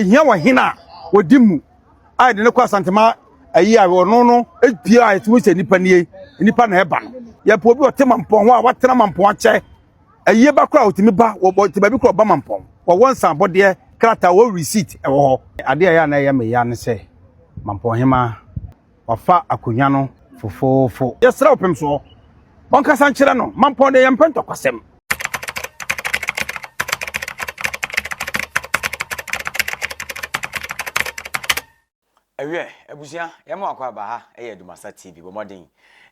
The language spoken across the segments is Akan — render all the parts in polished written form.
Yɛhia ɔhene a ɔdi mu a yɛde no kɔ Asantema ayi a ɔno no pie a yɛtumi sɛ nipa nie, nipa na ɛba no. Yɛpɛ obi ɔte mampɔn ho a watena mampɔn akyɛ. Ayie ba koraa ɔtumi ba, wɔte baabi koraa ɔba mampɔn. Wɔwɔ nsanbɔdeɛ krataa, wɔ receipt ɛwɔ hɔ. Adeɛ a ɛyɛ a na ɛyɛ me ya ne sɛ mampɔn hemaa wafa akonnwa no fofoofo. Yɛsrɛ ɔpem soɔ ɔnkasa nkyerɛ no, mampɔn deɛ yɛmpɛ ntɔkwasɛm. Ɛwiɛ, abusua, yɛn mo akɔ aba ha ɛyɛ Adumasa TV. Bɔ mmɔden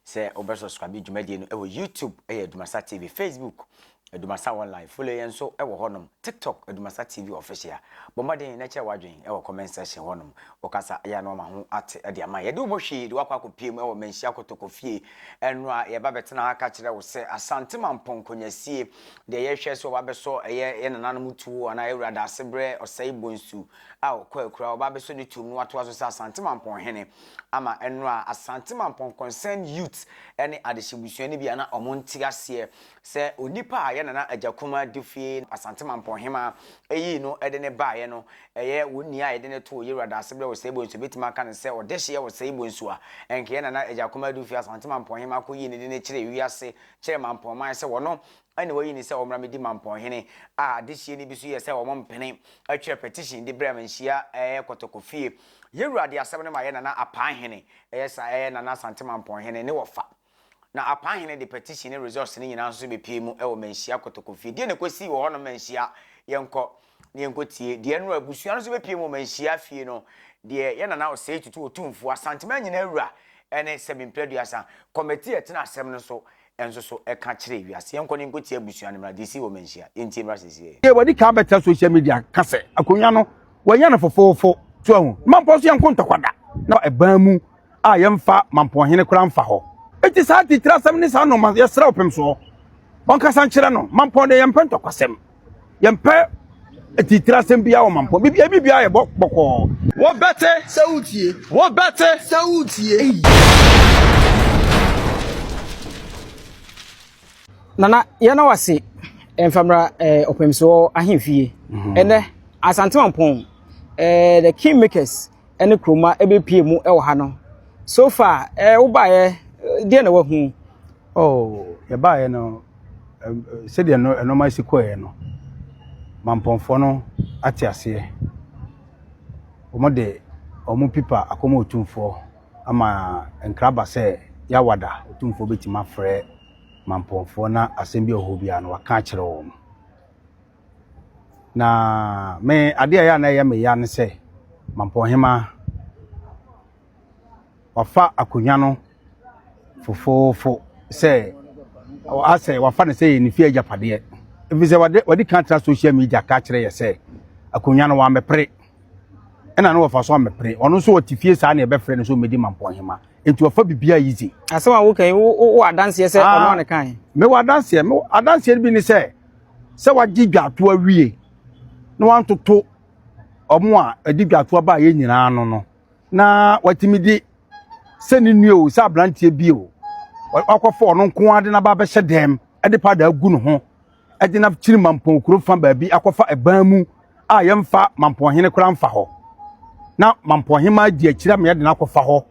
sɛ wobɛ subscribe dwumadie no ɛwɔ YouTube ɛyɛ Adumasa TV, Facebook Adumasa Online, follow yɛn nso ɛwɔ hɔnom, TikTok Adumasa TV Official. Bɔ mmɔden na kyerɛ w'adwene ɛwɔ comment section hɔnom. Wokasa ɛyɛ a na wama ho ate ɛde ama yɛn. Yɛde wo bɔ hwee de wakɔ akɔpie mu ɛwɔ Manhyia Kotoko fie. Ɛno a yɛba bɛtena ha ka kyerɛ wo sɛ Asante Mampong Nkonyasie deɛ yɛhwɛ sɛ ɔba bɛsɔ ɛyɛ yɛn nananom tuo anaa yɛn wura Daasebrɛ Ɔsɛe Bonsu a ɔkɔ akura ɔba abɛsɔ ne tuom na watoa so sɛ Asante Mampong hene ama ɛno a Asante Mampong Concerned Youth ne adehyebusua no bi a na wɔn nte aseɛ sɛ onipa a yɛn nana Agya Kumaa Dufie Asante Mampong hemaa yii no de no baeɛ no ɛyɛ wɔn nua a yɛde no too Yewura Daasebrɛ Osei Bonsu bɛtumi aka no sɛ ɔdehyeɛ Osei Bonsu a ɛnka yɛn nana Agya Kumaa Dufie Asante Mampong hemaa kɔyii no de no kyerɛɛ wiase kyerɛɛ Mampong man sɛ wɔno na wayi no sɛ ɔmmra mmɛdi Mampong hene a adehyeɛ no bi nso yɛ sɛ wɔn mpene twerɛ petition de brɛɛ Manhyia ɛyɛ Kɔtɔkɔ fie Yewura de asɛm no ma yɛ nana Apaa hene ɛyɛ sa ɛyɛ nana Asante Mampong hene ne wɔfa Na Apahene de petition ne results no nyinaa nso bɛpue mu wɔ Manhyia Kotoko fie. Deɛ na ɛkɔsii wɔ hɔnom Manhyia, yɛnkɔ na yɛnkɔtie. Deɛ nnora abusua no nso bɛpue mu wɔ Manhyia fie no, deɛ yɛn Nana Osei Tutu Otumfoɔ, Asanteman nyinaa wura ne Sɛbi Mprɛduasa, kɔmɛti a ɛtena asɛm no so nso so ka kyerɛɛ wiase. Yɛnkɔ na yɛnkɔtie abusua no mmra, deɛ ɛsii wɔ Manhyia. Yɛntie mmra seesei. Deɛ wadi kan abɛtena social media ka sɛ akonnwa no wanya no fofoofo. So ahu? Mampɔ nso yɛnko ntɔkwa da na ɛban mu a yɛmfa mampɔnhene koraa mfa hɔ. Enti saa titire asɛm ne saa nnoɔma yɛsrɛ ɔpem soɔ ɔnkasa nkyerɛ no. Mampɔn deɛ yɛmpɛ ntɔkwasɛm, yɛmpɛ titire asɛm biara wɔ mampɔn. Bibi ebi biara yɛ bɔkɔɔ. Wobɛte. Sɛ wotie. Wobɛte. Sɛ wotie. Nana yɛn wase mfamra eh, ɔpemsoɔ ahemfie. Mhm. Ɛnɛ Asante Mampɔn eh, the kingmakers ne kuroma bɛpue mu wɔ ha no so far eh, wobaeɛ deɛ na wahu? Oh, yɛbaeɛ no sɛdeɛ nneɛma si kɔeɛ no mampɔnfoɔ no ate aseɛ wɔde wɔn pipa akɔma otumfoɔ ama nkraba sɛ yɛawada otumfoɔ bɛtumi afrɛ mampɔnfoɔ na asɛm bi wɔ hɔ biara no waka akyerɛ wɔn Na me adeɛ a ɛyɛ a na ɛyɛ me ya ne sɛ Mampɔnhemaa wafa akonnwa no fofoofo sɛ asɛ wafa no sɛ yɛ ne fie agyapadeɛ ɛfiri sɛ wade wadi kan tena social media ka kyerɛ yɛ sɛ akonnwa no wammɛpere ɛna ne wɔfa so ammɛpere ɔno nso ɔte fie saa na ɛbɛfrɛ no sɛ ɔmmɛdi Mampɔnhemaa nti ɔfa biribiara easy. Asɛm a woka yi wo adanseɛ sɛ ɔno ne kan. Mewɔ adanseɛ mewɔ adanseɛ no bi ne sɛ sɛ wagye dwato awie na wantoto ɔmo a ɛde dwato aba yɛ nyinaa no no na watumi de sɛ ne nua o sɛ aberanteɛ bi o wakɔfa ɔno nko ara de n'aba abɛhyɛ dɛm ɛde paada agu ne ho ɛde na kyiri mampɔn kuro fa baabi akɔfa ɛban mu a yɛmfa mampɔnhene koraa mfa hɔ na mampɔnhema di akyire ama yɛde no akɔfa hɔ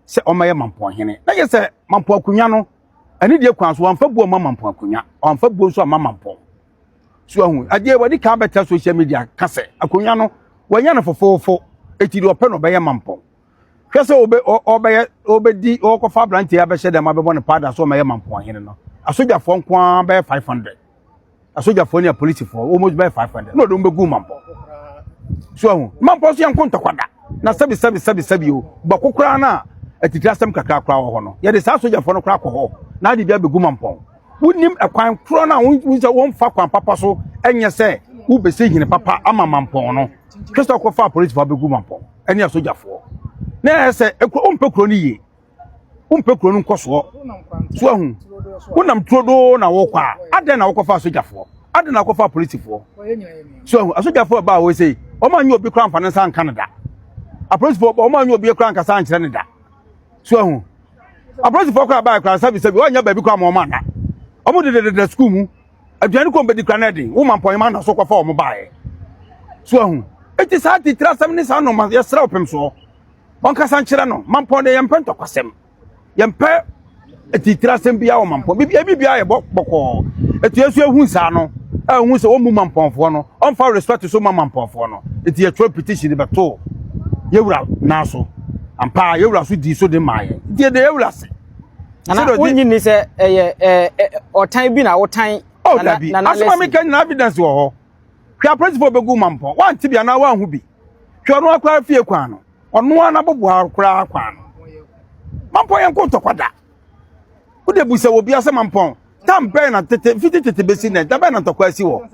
sɛ ɔmɛyɛ mampɔnhene na yɛ sɛ mampɔn akonnwa no ɛne deɛ kwan so wɔamfa buo ama mampɔn akonnwa wɔamfa buo nso ama mampɔn so ahu adeɛ wɔde kan bɛtɛ social media ka sɛ akonnwa no wɔanya no fofoofo eti deɛ ɔpɛ no ɔbɛyɛ mampɔn hwɛ sɛ ɔbɛ ɔbɛyɛ ɔbɛdi ɔkɔfa aberanteɛ abɛhyɛ dɛm abɛbɔ ne paada so ɔmɛyɛ mampɔnhene no asogyafoɔ nko ara bɛyɛ 500 asogyafoɔ ne apolisifoɔ almost bɛyɛ 500 na ɔde wɔn bɛgu mampɔn so ahu mampɔn so yɛn nko ntɔkwa da na sɛbi sɛbi sɛbi sɛbi o bɔko koraa no a atitiri asɛm kakra koraa wɔ hɔ no yɛde saa asogyafoɔ no koraa kɔ hɔ na ade bi abɛgu mampɔn wonim ɛkwan korɔ no a wo sɛ wɔmfa kwan papa so ɛnyɛ sɛ wobɛsi hene papa ama mampɔn no hwɛ sɛ ɔkɔfa apolisifoɔ abɛgu mampɔn ɛne asogyafoɔ na ɛyɛ sɛ ekuro wompɛ kuro no yie wompɛ kuro no nkɔsoɔ so ahu wonam turodoo na wokɔ a adɛn na wokɔfa asogyafoɔ adɛn na wokɔfa apolisifoɔ so ahu asogyafoɔ ɛbaa hɔ sei wɔn anyɛ obi koraa mfa ne nsa nka no da apolisifoɔ wɔn anyɛ obi koraa nkasa ankyerɛ ne da so ahu apolisifoɔ koraa baa koraa sɛbi sɛbi wɔn anyɛ baabi koraa ma wɔn ana wɔn dededede sukuu mu aduane kɔn bɛdi koraa na ɛden wo ma mpɔnyɛma na so kɔfa wɔn baeɛ so ahu. Eti saa titiri asɛm ne saa nɔɔma yɛsrɛ ɔpem soɔ. Ɔnkasa nkyerɛ no. Mampɔn deɛ yɛmpɛ ntɔkwasɛm. Yɛmpɛ titiri asɛm biara wɔ mampɔn. Bibi ebi biara yɛ bɔ bɔkɔɔ. Eti yɛn nso ehu saa no. Ɛhu sɛ wɔn mu mampɔnfoɔ no. Ɔmfa respect so ma mampɔnfoɔ no. Eti yɛtwerɛ petition bɛto yɛwura nan so. Ampa yɛwura so dii so de maa yɛn. Nti yɛde yɛwura ase. Nana wonyi ni sɛ ɛyɛ ɛɛ ɔtan bi na wotan. Oh dabi. Asoma mi ka nyina evidence wɔ hɔ. Hwɛ apolisifoɔ bɛgu mampɔn. Wante bi anaa wanhu bi. Hwɛ ɔno akora fie kwan no. Ɔno ara n'aboboa koraa kwan no. Mampɔn yɛn ko ntɔkwa da. Wode bu sɛ obi asɛ mampɔn. Tam bɛn na tete fiti tete bɛsi nɛ. Da bɛn na ntɔkwa asi wɔ.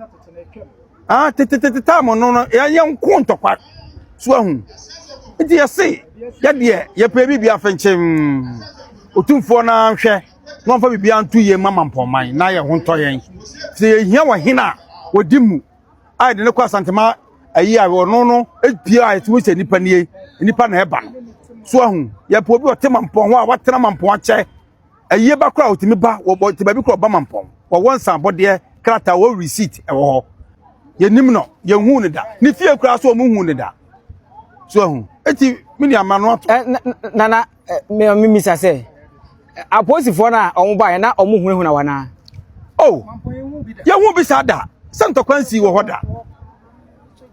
Ah tete tete tam no no yɛn yɛn ko ntɔkwa. So ahu. Nti yɛse yɛdeɛ yɛpɛ biribi afenkyem. Otumfoɔ no ara nhwɛ na ɔmfa biribiara nto yie ma mampɔnman na yɛn ho ntɔ yɛn. Sɛ yɛhia ɔhene a ɔdi mu a yɛde no kɔ Asantema ayi a ɔno no pie a yɛtumi sɛ nipa nie nipa na ɛba no. So ahu yɛpɛ obi ɔte mampɔn ho a watena mampɔn akyɛ ayie ba koraa ɔtumi ba wɔte baabi koraa ɔba mampɔn wɔwɔ nsanbɔdeɛ krataa wɔ receipt ɛwɔ hɔ yɛnim no yɛnhu no da ne fie koraa so ɔmo hu no da so ahu eti me nua ma no ato. Nana me me misa sɛ apolisifoɔ no a wɔn baeɛ na wɔn hunahuna wɔn anaa. Oh, yɛhu bi saa da sɛ ntɔkwa nsi wɔ hɔ da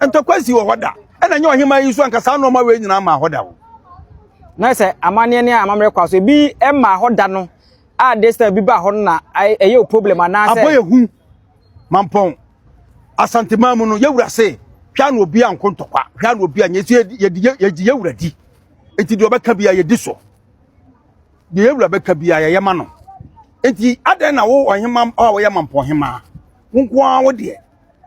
ntɔkwa nsi wɔ hɔ da ɛna nyɛ ɔhema yi so anka saa nneɛma wei nyinaa maa hɔ da o. Na sɛ amanneɛ ne amammerɛ kwa so ebi mmaa hɔ da no a this time bi baa hɔ no na ɛyɛ o problem anaasɛ. Abɔ yɛ hu mampɔn asanteman mu no yɛwura se hwɛ ano obi anko ntɔkwa hwɛ ano obi anyɛ so yɛdi yɛdi yɛwura di nti deɛ ɔbɛka bia yɛdi so deɛ yɛwura bɛka bia yɛyɛ ma no nti adɛn na wo ɔhema a wɔyɛ mampɔn hema wo nko ara wo deɛ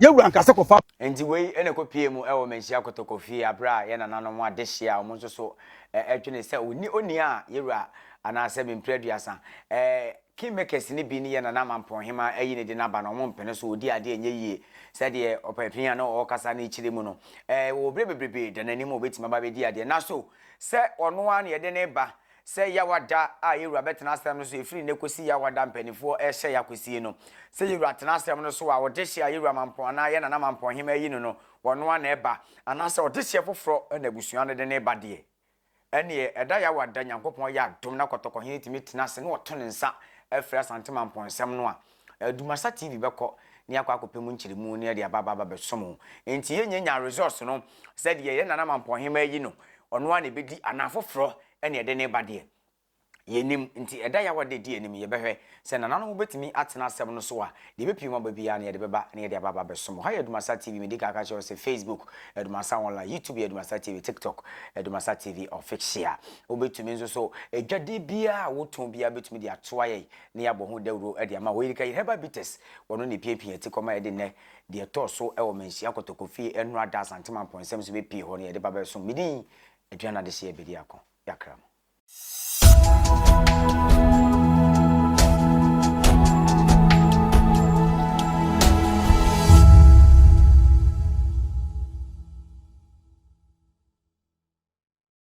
yɛwura nkasa kɔfa. Nti wei na ɛkɔpuee mu wɔ Manhyia Kotoko fie aberɛ a yɛn nananom adehyeɛ a wɔn nso so dwene sɛ ɔni onii a yɛwura anaasɛ mprɛ aduasa Kingmakers no bi ne yɛn nana Mampɔnhemaa ayi ne de no aba no wɔn mpene so ɔdi adeɛ ɛnyɛ yie sɛdeɛ ɔpanin a na ɔrekasa no kyerɛ mu no wɔ berɛ bebrebe da n'anim a ɔbɛtumi aba abɛdi adeɛ naso sɛ ɔno ara na yɛde no reba sɛ Yawada a yɛwura bɛtena asɛm no so ɛfiri nnɛ kɔsi Yawada mpaninfoɔ rehyɛ yɛakɔsie no sɛ yɛwura tena asɛm no so a ɔdehyeɛ a yɛwura Mampɔn anaa yɛn nana Mampɔnhemaa ayi no no ɔno ara na ɛba anaasɛ ɔdehyeɛ foforɔ na abusua no de no reba deɛ Ɛneɛ, ɛda Yahweh ada Nyankopɔn yɛ adom na Kɔtɔkɔhene tumi tena ase na ɔto ne nsa frɛ Asante Mampɔnsɛm no a, Dumasa TV bɛkɔ na yɛakɔ akɔpɛ mu nkyerɛmu na yɛde aba aba abɛsom wo. Enti yɛnnya nyaa results no sɛ deɛ yɛn Nana Mampɔnhemaa ayi no, ɔno ara na ɛbɛdi anaa foforɔ na yɛde no reba deɛ. Yɛnnim, nti ɛda yaw a ɛda adi anim yi, yɛbɛhwɛ sɛ nananom bɛtumi atena asɛm no so a, deɛ ɛbɛpue mu aba biara no, yɛde bɛba na yɛde aba aba abɛsom. Ha yɛ Adumasa TV, medi kan aka akyerɛ wo sɛ Facebook, Adumasa Online, YouTube yɛ Adumasa TV, TikTok, Adumasa TV Official. Wobɛtumi nso so, adwadeɛ biara a wotɔn biara bɛtumi de atoa yɛn na yɛabɔ ho dawuro de ama wo. Erika Herbal Bitters, wɔno na ɛpiapia ti kɔma yɛde nnɛ deɛ ɛtɔɔ so wɔ Manhyia Kɔtɔkɔfie Nnora Da Asante Mampɔn nsɛm so bɛpue hɔ no yɛde ba bɛsom. Me din, Aduana Adehyeɛ Bediako, Yɛakra mo.